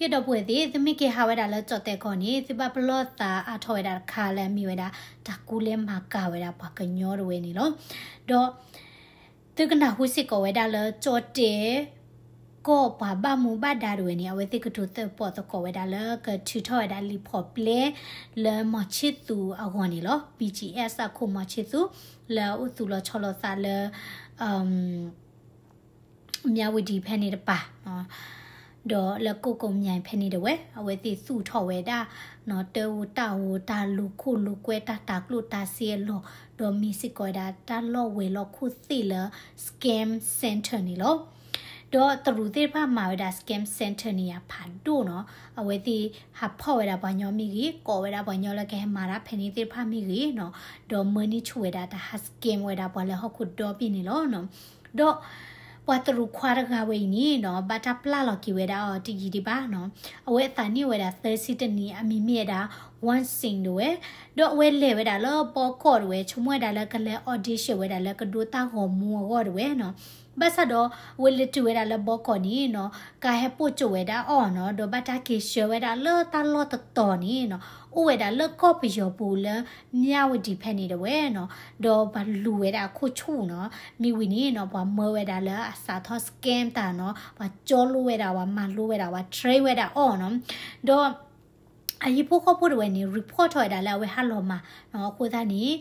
ကဲ ဒီပုၢ်ဝဲၢ်သ့ၣ်, သုမ့ၢ်က့ၤဟးဝဲဒၣ်လၢကၠီၣ်တဲၣ်ကီၢ်န့ၣ် သုဘၣ်ပလီၢ်သးအါထီၣ်ဝဲဒၣ်တခါလၢအမ့ၢ်ဝဲဒၣ် တၢ်ကူလဲမၤကၤဝဲဒၣ်ပှၤကညီတဝဲန့ၣ်လီၤ. ဒီး သုကနၢ်ဟူစ့ၢ်ကီးဝဲဒၣ်လၢကၠီၣ်တဲၣ်ကီၢ်ပှၤဘၣ်မူဘၣ်ဒါတဝဲန့ၣ် အဝဲသ့ၣ်ကတိၤသကိးသကိးဝဲဒၣ်လၢကထုးထီၣ်ဝဲဒၣ်လံာ်ဖီၣ်ပျဲ လၢမီၤဆ့သူးအဂီၢ်န့ၣ်လီၤ. BGF အခိၣ်မီၤဆ့သူး လၢအအိၣ်သူၣ်လီၤဆီလီၤသးလၢ မၠၣ်ဝတံၤဖဲန့ၣ်တပၤ ဒီးလၢကိၣ်ကိမျၢ်ဖဲန့ၣ်တဝဲ အဝဲသ့ၣ်သူၣ်ထီၣ်ဝဲဒၣ် တၢ်အိၣ်တၢ်အိၣ် တၢ်လိာ်ခိၣ်လိာ်ကွဲ တၢ်တၤကျိၣ်တၤစ့အလီၢ် ဒီးမ့ၢ်စ့ၢ်ကီးဝဲဒၣ်တၢ်လီၢ်ဝဲၤလီၢ်ခိၣ်သ့ၣ်လၢ scam center န့ၣ်လီၤ. ဒီးတရူးသ့ၣ်တဖၣ်မၤဝဲဒၣ် scam center န့ၣ်ယၤဖးဒိၣ်နီၤ အဝဲသ့ၣ်ဟးဖီၣ်ဝဲဒၣ်ပှၤညီမ့ၢ်ဂ့ၤ ကိးဝဲဒၣ်ပှၤညီလၢကဟဲမၤတၢ်ဖဲန့ၣ်သ့ၣ်တဖၣ်မ့ၢ်ဂ့ၤနီၤ ဒီးမၢန့ၢ်ဆူၣ်ဝဲဒၣ်တၢ်ဟး scam ဝဲဒၣ်ပှၤလၢဟီၣ်ခိၣ်ဒီဘ့ၣ်န့ၣ်လီၤ. ဒီးပှၤတရူးခွါတဂၤဝဲအံၤန့ၣ်နီၤ ဘၣ်တၢ်ပျၢ်လီၤက့ၤဝဲဒၣ်အီၤတယံာ်ဒံးဘၣ်နီၤ အဝဲအသးနံၣ်ဝဲဒၣ်သၢဆံတနံၣ် အမံၤမ့ၢ်ဝဲဒၣ် Wan Sing တဝဲ ဒီးအဝဲလဲၤဝဲဒၣ်လၢဘီကီၢ်တဝဲ ဆိကမိၣ်ဝဲဒၣ်လၢကလဲၤ audition ဝဲဒၣ်လၢကဒိတၢ်ဂီၤမူအဂီၢ်တဝဲနီၤ ဘၣ်ဆၣ်ဒီး အဝဲလဲၤတုၤဝဲဒၣ်လၢဘီကီၢ်န့ၣ်နီၤ ကါဟဲပိာ်ကၠိဝဲဒၣ်အီၤနီၤ ဒီးဘၣ်တၢ်က့ၤဆှၢဝဲဒၣ်လၢတၢ်လီၢ်တတီၤန့ၣ်နီၤ အိၣ်ဝဲဒၣ်လၢကီၢ်ပယီၤပူၤလၢ မၠၣ်ဝတံၤဖဲန့ၣ်တဝဲနီၤ ဒီးပှၤလူၤဝဲဒၣ်အခိၣ်ဆူၣ်နီၤ မ့ၢ်ဝံၤန့ၣ်နီၤ ပှၤမၢဝဲဒၣ်လၢအစးထီၣ် scam တၢ်နီၤ ပှၤကၠီလိဝဲဒၣ် ပှၤမၤလိဝဲဒၣ် ပှၤ train ဝဲဒၣ်အီၤနီၤ ဒီး အဟံၣ်ဖိဃီဖိတဝဲန့ၣ် report ထီၣ်ဝဲဒၣ်လၢအဝဲဟးလီၤမၢ်နီၤ အဃိသတးန့ၣ်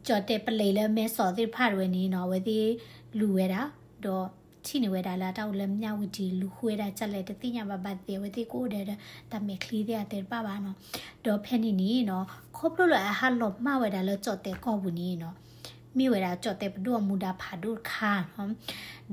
ကၠီၣ်တဲၣ်ပလဲၤလၢမဲဆီးသ့ၣ်တဖၣ်တဝဲန့ၣ်နီၤ အဝဲသ့ၣ်လူၤဝဲဒၣ် ဒီးထံၣ်န့ၢ်ဝဲဒၣ်လၢအတၢ်အိၣ်လၢမၠၣ်ဝတံၤ လူၤဃုဝဲဒၣ်ကလဲၣ်တသ့ၣ်ညါဘၣ်ဘၣ်သ့ၣ် အဝဲသ့ၣ်ကအိၣ်ဒီးတၢ်မဲာ်ချံသ့ၣ်အသဲတဘၣ်ဘၣ်နီၤ ဒီးဖဲန့ၣ်န့ၣ်နီၤ ခီဖျိလၢအဟးလီၤမၢ်ဝဲဒၣ်လၢကၠီၣ်တဲၣ်ကီၢ်ပူၤန့ၣ်နီၤ မ့ၢ်ဝဲဒၣ်ကၠီၣ်တဲၣ်ပဒိၣ်အမူဒါဖးဒိၣ်တခါနီၤ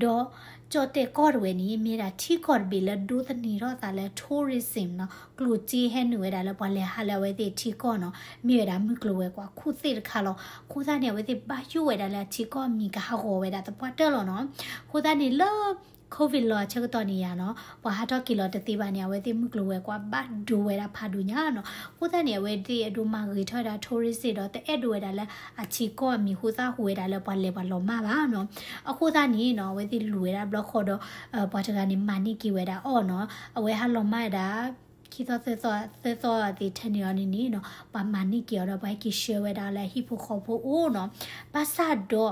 ဒီးကၠီၣ်တဲၣ်ကီၢ်တဝဲန့ၣ် မ့ၢ်ဝဲဒၣ်ထံကီၢ်တဘ့ၣ်လၢဒိးသန့ၤထီၣ်သးလၢ tourism နီၤ ကျိၣ်စ့ဟဲနုာ်ဝဲဒၣ်လၢပှၤလဲၤဟးလၢအဝဲသ့ၣ်ထံကီၢ်နီၤ မ့ၢ်ဝဲဒၣ်မုၢ်ကျိၤဝဲၤကွာ်ခိၣ်သ့ၣ်တခါလီၤ. အဃိသတးန့ၣ် အဝဲသ့ၣ်ဘၣ်ယိၣ်ဝဲဒၣ်လၢအထံကီၢ်အမံၤကဟးဂီၤဝဲဒၣ်သပှၢ်တၢၢ်လီၤနီၤ. အဃိသတးန့ၣ်လၢ COVID လီၤအဆၢကတီၢ်န့ၣ်ယါနီၤ ပှၤဟးထီၣ်က့ၤလီၤတသ့ဘၣ်န့ၣ် အဝဲသ့ၣ်မုၢ်ကျိၤဝဲၤကွာ်ဘၣ်ဒိဝဲဒၣ်ဖးဒိၣ်ညါနီၤ. အဃိသတးန့ၣ် အဝဲသ့ၣ်အဒိးမၤဂ့ၤထီၣ်ဝဲဒၣ် tourism ဒီးတအဲၣ်ဒိးဝဲဒၣ်လၢအထံကီၢ်အမံၤ ဃိသၣ်ဃိဝဲဒၣ်လၢပှၤလဲၤပှၤလီၤမၢ်ဘၣ်နီၤ. အဃိသတးန့ၣ်နီၤ အဝဲသ့ၣ်လူၤဝဲဒၣ်ဘျီဃီဒီး ပှၤတဂၤန့ၣ်မၤန့ၢ်က့ၤဝဲဒၣ်အီၤနီၤ. အဝဲဟးလီၤမၢ်ဝဲဒၣ် ခံသီသၢသီ သၢသီသ့ၣ်ထဲန့ၣ်အီၤန့ၣ်န့ၣ်နီၤ ပှၤမၤန့ၢ်က့ၤအီၤဒီး ပှၤဟဲက့ၤဆှၢဝဲဒၣ်လၢအဟံၣ်ဖိဃီဖိအိၣ်နီၤ. ဘၣ်ဆၣ်ဒီး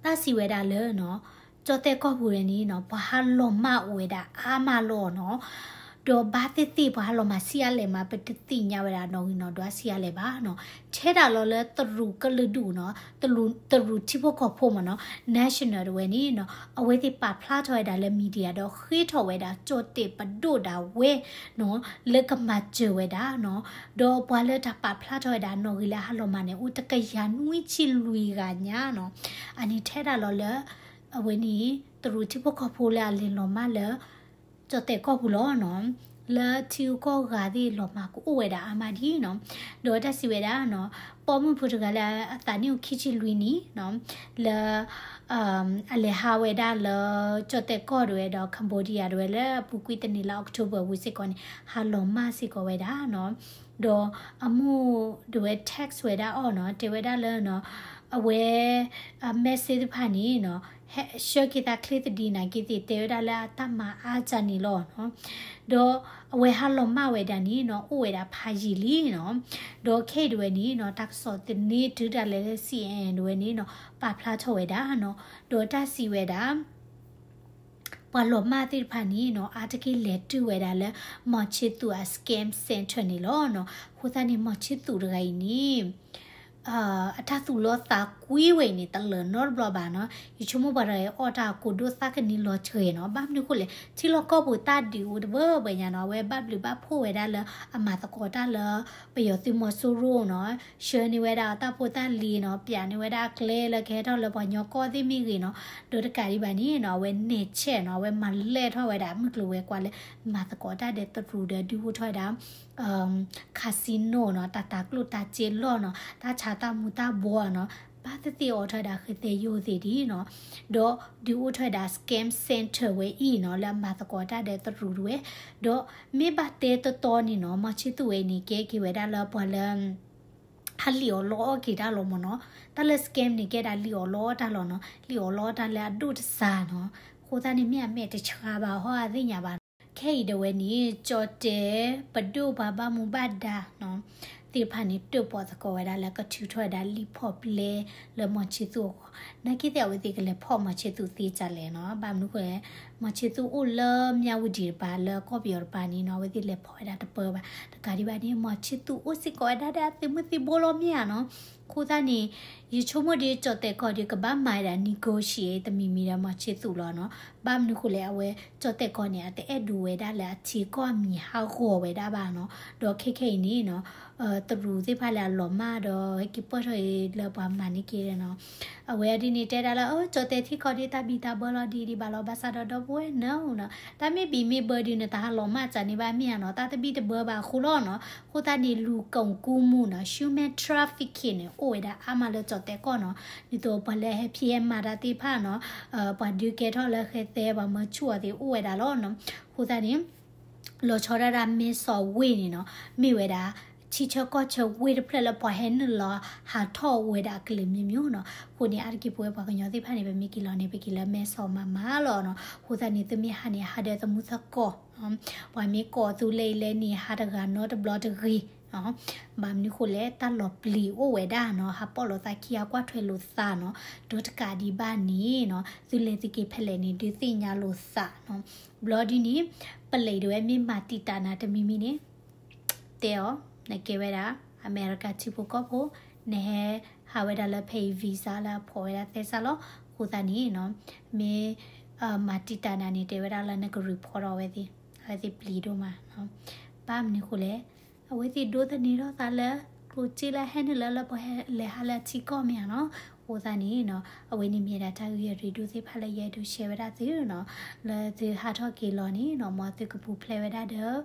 တၢ်စံးဝဲဒၣ်လၢနီၤ ကၠီၣ်တဲၣ်ကီၢ်ပူၤန့ၣ်နီၤ ပှၤဟးလီၤမၢ်အိၣ်ဝဲဒၣ်အါမးလီၤနီၤ. ဒီးဘၣ်သ့ၣ်သ့ၣ်ပှၤဟးလီၤမၢ်ဆံးအါလဲၣ်မး ပတသ့ၣ်ညါဝဲဒၣ်နီၣ်ဂံၢ်နီၣ်ဒွးဆံးအါလဲၣ်ဘၣ်နီၤ. ထဲဒၣ်လီၤလၢတရူးကလုာ်ဒူၣ်နီၤ တရူးထံဖိကီၢ်ဖိမ့ၢ်နီၤ National တဝဲန့ၣ်နီၤ အဝဲသ့ၣ်ပာ်ဖျါထီၣ်ဝဲဒၣ်လၢ media ဒီးဃ့ထီၣ်ဝဲဒၣ်ကၠီၣ်တဲၣ်ပဒိၣ်ဒၣ်ဝဲနီၤ လၢကမၤစၢၤဝဲဒၣ်နီၤ. ဒီးပှၤလၢတၢ်ပာ်ဖျါထီၣ်ဝဲဒၣ်နီၣ်ဂံၢ်လၢအဟးလီၤမၢ်န့ၣ် အိၣ်တကယၤနွံဆံလွံၢ်ဂၤညါနီၤ. အန့ၣ်ထဲဒၣ်လီၤလၢ အဝဲန့ၣ် တရူးထံဖိကီၢ်ဖိလၢအလဲၤလီၤမၢ်လၢ ကၠီၣ်တဲၣ်ကီၢ်ပူၤလီၤနီၤ. လၢထံဂုၤကီၢ်ဂၤသ့ၣ်လီၤမၢ်ကအိၣ်ဝဲဒၣ်အါမးဒ်နီၤ. ဒီးတၢ်စံးဝဲဒၣ်နီၤ ပိာ်မုၣ်ဖိတဂၤလၢအသးနံၣ်အိၣ်ခံဆံလွံၢ်နံၣ်နီၤ လၢ အလဲၤဟးဝဲဒၣ်လၢ ကၠီၣ်တဲၣ်ကီၢ်တဝဲဒီး Cambodia တဝဲ လၢအပူၤကွံာ်တနံၤလၢ October ဝံၤစ့ၢ်ကီးန့ၣ် ဟးလီၤမၢ်စ့ၢ်ကီးဝဲဒၣ်နီၤ. ဒီးအမိၢ်တဝဲ text ဝဲဒၣ်အီၤနီၤ တဲဝဲဒၣ်လၢနီၤ အဝဲ message သ့ၣ်တဖၣ်န့ၣ်နီၤ ဟဲဆှၢက့ၤသးချ့သဒံးနာ်က့သ့ၣ် တဲဝဲဒၣ်လၢအတၢ်မၤအါကၢ်န့ၣ်လီၤနီၤ. ဒီးအဝဲဟးလီၤမၢ်ဝဲဒၣ်န့ၣ်နီၤ အိၣ်ဝဲဒၣ်ဖးယံာ်လံနီၤ. ဒီးခဲအံၤတဝဲန့ၣ်နီၤ တၢ်ကစီၣ်သန့တုၤဒၣ်လဲာ်လၢ CNN တဝဲန့ၣ်နီၤ ပာ်ဖျါထီၣ်ဝဲဒၣ်နီၤ. ဒီးတၢ်စံးဝဲဒၣ် ပှၤလီၤမၢ်သ့ၣ်တဖၣ်န့ၣ်နီၤ အါတက့ၢ်လဲၤတုၤဝဲဒၣ်လၢ မီၤဆ့သူးအ scam center န့ၣ်လီၤနီၤ. အဃိသတးန့ၣ် မီၤဆ့သူးတဂၤအံၤန့ၣ် အတၢ်သူၣ်လီသးကွံဝဲအံၤန့ၣ် တလၢာ်နီတဘျီဘၣ်နီၤ. ယဆိကမိၣ်ပှၤတဂၤအံၤအီၣ်တၢ်ကိးဒိၣ်သးကန့ၢ်လီၤဆှဲနီၤ. ဘၣ်မနုၤအဃိလဲၣ် ထံလီၢ်ကီၢ်ပူၤတၢ်ဒုးအိၣ်တဘၢဘၢညါနီၤ. အဝဲဘၣ်ဘျုးဘၣ်ဖှိၣ်ဝဲဒၣ်လၢအမၤသကိးတၢ်လၢ ပယီၤသုးမီၤစိရိၤနီၤ. ဆှၢန့ၢ်ဝဲဒၣ်တၢ်ဖိတၢ်လံၤနီၤ. ပျးန့ၢ်ဝဲဒၣ်အကျဲလၢကဟဲထီၣ်လၢပှၤကညီကီၢ်သ့ၣ်မ့ၢ်ဂ့ၤနီၤ. ဒီးတကးဒံးဘၣ်န့ၣ်နီၤ အဝဲနဲၣ်ဆဲးနီၤ အဝဲမၤလဲၢ်ထီၣ်ဝဲဒၣ်မုၢ်ကျိၤဝဲၤကွာ်လၢ မၤသကိးတၢ်ဒီးတရူးဒီးဒုးအိၣ်ထီၣ်ဝဲဒၣ် casino နီၤ တၢ်တၤကျိၣ်တၤစ့လီၢ်နီၤ တၢ်ဆါတၢ်မူၤတၢ်ဘှီးနီၤ ဘၣ်သ့ၣ်သ့ၣ်အိးထီၣ်ဝဲဒၣ်ဃဲၤသဲယိာ်သ့ၣ်ဒ်နီၤ ဒီးဒုးအိၣ်ထီၣ်ဝဲဒၣ် scam center ဝဲအံၤနီၤ လၢအမၤသကိးတၢ်ဒီးတရူးတဝဲ ဒီးမ့ၢ်ဘၣ်တဲတီတီန့ၣ်နီၤ မီၤဆ့သူးဝဲအံၤန့ၣ် ကဲက့ၤဝဲဒၣ်လၢပှၤလၢ ဟးလံၣ်အီၣ်လီအီၣ်က့ၤတၢ်လီၤမ့ၢ်နီၤ. တၢ်လၢ scam န့ၣ်ကဲဒၣ်လံၣ်အီၣ်လီအီၣ်တၢ်လီၤနီၤ လံၣ်အီၣ်လီအီၣ်တၢ်လၢအဒိၣ်တစၢ်နီၤ. အဃိသတးန့ၣ် မ့ၢ်အမဲာ်တဆှးဘၣ်ဟီအသ့ၣ်ညါဘၣ်နီၤ. ခဲအံၤဒၣ်ဝဲန့ၣ် ကၠီၣ်တဲၣ်ပဒိၣ်ပှၤဘၣ်မူဘၣ်ဒါနီၤ သ့ၣ်တဖၣ်န့ၣ် တၢၣ်ပီၣ်သကိးဝဲဒၣ်လၢကထုးထီၣ်ဝဲဒၣ်လံာ်ဖီၣ်ပျဲလၢမီၤဆ့သူၣ်အဂီၢ်, နာ်က့သ့ၣ်အဝဲသ့ၣ်ကလဲၤဖီၣ်မီၤဆ့သူၣ်သ့ကလဲၣ်နီၤ, ဘၣ်မနုၤဃိလဲၣ်, မီၤဆ့သူၣ်အိၣ်လၢမၠးဝတံၣ်တပၤ လၢကီၢ်ပယီၤတပၤန့ၣ်နီၤ အဝဲသ့ၣ်လဲၤဖီၣ်ဝဲဒၣ်တပၢဘၣ်, တကးဒံးဘၣ်န့ၣ် မီၤဆ့သူၣ်အိၣ်စ့ၢ်ကီးဝဲဒၣ်ဒီးအသုးမုၢ်သံဘိလီၤမ့ၢ်ဧါနီၤ, အဃိသတးန့ၣ် ယဆိကမိၣ်ဒီးကၠီၣ်တဲၣ်ကီၢ်ဒီးကဘၣ်မၤဝဲဒၣ် negotiate တမံၤမံၤဒီးမီၤဆ့သူၣ်လီၤနီၤ, ဘၣ်မနုၤဃိလဲၣ် အဝဲကၠီၣ်တဲၣ်ကီၢ်န့ၣ် အတအဲၣ်ဒိးဝဲဒၣ်လၢအထံကီၢ်အမံၤဟးဂီၤဝဲဒၣ်ဘၣ်နီၤ, ဒီးခဲခဲအံၤန့ၣ်နီၤ တရူးသ့ၣ်တဖၣ်လၢအလီၤမၢ်ဒီး ဟဲက့ၤပၢၢ်ထီၣ်အံၤလၢပှၤမၤန့ၢ်က့ၤနီၤ, အဝဲဒ်န့ၣ်တဲဒၣ်လၢ အၢ ကၠီၣ်တဲၣ်ထံကီၢ်ဒ်တၢ်ဘံၣ်တၢ်ဘၢလီၤဒ်ဒံးဘၣ်လီၤ, ဘၣ်ဆၣ်ဒီးဒီပုၢ်ဝဲၢ်နီၤနီၤ တၢ်မ့ၢ်ဘံၣ်မ့ၢ်ဘၢဒုး နတဟးလီၤမၢ်စၢ်န့ၣ်ဘၣ်မ့ၢ်ဧါနီၤ, တၢ်တဘံၣ်တဘၢဘၣ်အဃိလီၤနီၤ, အဃိသတးန့ၣ် လူၤကိာ်ကူမူနီၤ human trafficking န့ၣ် အိၣ်ဝဲဒၣ်အါမးလၢကၠီၣ်တဲၣ်ကီၢ်နီၤ, ဒ်သိးပှၤလၢဟဲဖံးဟဲမၤတၢ်သ့ၣ်တဖၣ်နီၤ ပှၤဒုးကဲထီၣ်လၢဃဲသဲ ပှၤမၢဆူၣ်အီၤသ့ၣ်အိၣ်ဝဲဒၣ်လီၤနီၤ, အဃိသတးန့ၣ် လီၤဆီဒၣ်တၢ်မဲစီၣ်ဝ့ၢ်န့ၣ်နီၤ မ့ၢ်ဝဲဒၣ် ထံဆၢကီၢ်ဆၢဝ့ၢ်တဖျၢၣ်လၢပှၤဟဲနုာ်လီၤဟးထီၣ်ဝဲဒၣ်အကလုာ်မျိုးမျိုးနီၤ, အဃိန့ၣ် အါတက့ၢ်ပဝဲပှၤကညီသ့ၣ်တဖၣ်န့ၣ် ပမ့ၢ်က့ၤလီၤန့ၣ် ပက့ၤလၢမဲစီၣ်မးမးလီၤနီၤ, အဃိသတးန့ၣ် သုမ့ၢ်ဟးန့ၣ် ဟးဒီးသမူသကိး ပှၤမ့ၢ်ကိးသုလဲၣ်အံၤလဲၣ်န့ၣ် ဟးတဂၤနီတဘျီတဂ့ၤ, ဘၣ်မနုၤဃိလဲၣ် တၢ်လီၤပျံၤအိၣ်ဝဲဒၣ်နီၤ, ဟးပိာ်လိာ်သးခံ ဟးကွၢ်ထွဲလိာ်သးနီၤ, ဒီးတကးဒံးဘၣ်န့ၣ်နီၤ သုလဲၤသုက့ၤဖဲလဲၣ်န့ၣ် ဒုးသ့ၣ်ညါလိာ်သးနီၤ, ဘျီဒ်န့ၣ် ပလဲၤဒၣ်ဝဲမ့ၢ်မၤတံာ်တာ်နၤတမံၤမံၤန့ၣ် တဲအီၤ နကဲဝဲဒၣ် အမဲရကၤထံဖိကီၢ်ဖိ, နဟဲဟးဝဲဒၣ်လၢဖဲအံၤ visa လၢအဖီၣ်ဝဲဒၣ်သဲစးလီၤ, အဃိသတးန့ၣ်နီၤ မ့ၢ် မၤတံာ်တာ်နၤန့ၣ် တဲဝဲဒၣ်လၢနက report ထီၣ်အဝဲသ့ၣ်, အဝဲသ့ၣ်ပျံၤဒိၣ်မး, ဘၣ်မနုၤဃိလဲၣ်, အဝဲသ့ၣ်ဒိးသန့ၤထီၣ်သးလၢ ကျိၣ်စ့လၢဟဲနုာ်လၢလၢပှၤလဲၤဟးလၢအထံကီၢ်မ့ၢ်ဧါနီၤ, အဃိသတးန့ၣ်နီၤ အဝဲန့ၣ်မ့ၢ်ဒၣ်တၢ်ဂ့ၢ်အရ့ဒိၣ်သ့ၣ်တဖၣ်လၢယအဲၣ်ဒိး share ဝဲဒၣ်သုနီၤ, လၢသုဟးထီၣ်က့ၤလီၤန့ၣ်နီၤ မ်သုကပူၤဖျဲးဝဲဒၣ်ဒီး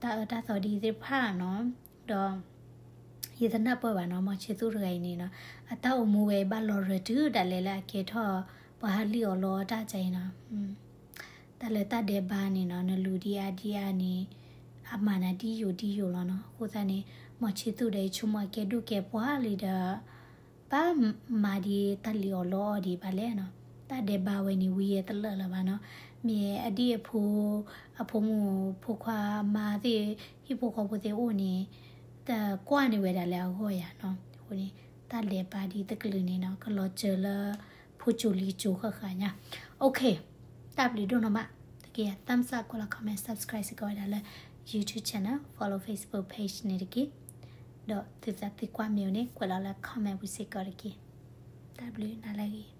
တၢ်အၢတၢ်သီဒ်သ့ၣ်တဖၣ်နီၤ, ဒီး ယတနၢ်ပၢၢ်ဘၣ်နီၤ မီၤဆ့သူၣ်တဂၤအံၤန့ၣ်နီၤ အတၢ်အိၣ်မူဝဲအံၤဘၣ်လီၤရၢၢ်တုၤဒၣ်လဲာ်လၢအကဲထီၣ် ပှၤဟးလံၣ်အီၤလီအီၤတၢ်ကါအံၤနီၤ, တၢ်လၢတၢ်ဒဲးဘးန့ၣ်နီၤ နလူၤဒ်အါဒ်အါန့ၣ် အမၤနၤဒ်ယိာ်ဒ်ယိာ်လီၤနီၤ, အဃိသတးန့ၣ် မီၤဆ့သူၣ်ဒီးယဆိကမိၣ်အကဲဒိၣ်ကဲပှၢ်လံဒီး ဘၣ်မၤဒ်တၢ်လံၣ်အီၤလီအီၤဒံးဘၣ်လဲၣ်နီၤ, တၢ်ဒဲးဘးဝဲန့ၣ် ဝံၤယဲတလၢာ်လၢၤဘၣ်နီၤ, မ့ၢ်အဒံၣ်အဖိ အဖိမုၣ်ဖိခွါမါသ့ၣ် ဟံၣ်ဖိဃီဖိသ့ၣ်အိၣ်န့ၣ် တကွၢ်န့ၢ်ဝဲဒၣ်လၢအဂီၢ်ယၤနီၤ, အဃိန့ၣ် တၢ်ဒဲးဘးဒ်တကလုာ်န့ၣ်နီၤ ကလီၤစၢၤလၢ ဖိကၠိလံၤကၠိဃၣ်ဃၣ်ညါ, OK, တၢ်ဘျုးဒိၣ်နီၢ်မး, တက့ၢ် thumbs up ကွဲးလီၤ comment subscribe စ့ၢ်ကီးဝဲဒၣ်လၢ YouTube channel follow Facebook page န့ၣ်တက့ၢ်, ဒီးသုသးသုကွၢ်မ့ၢ်အိၣ်န့ၣ် ကွဲးလီၤလၢ comment ပူၤစ့ၢ်ကီးတက့ၢ်, တၢ်ဘျုးနၤလၢအဂ့ၤ.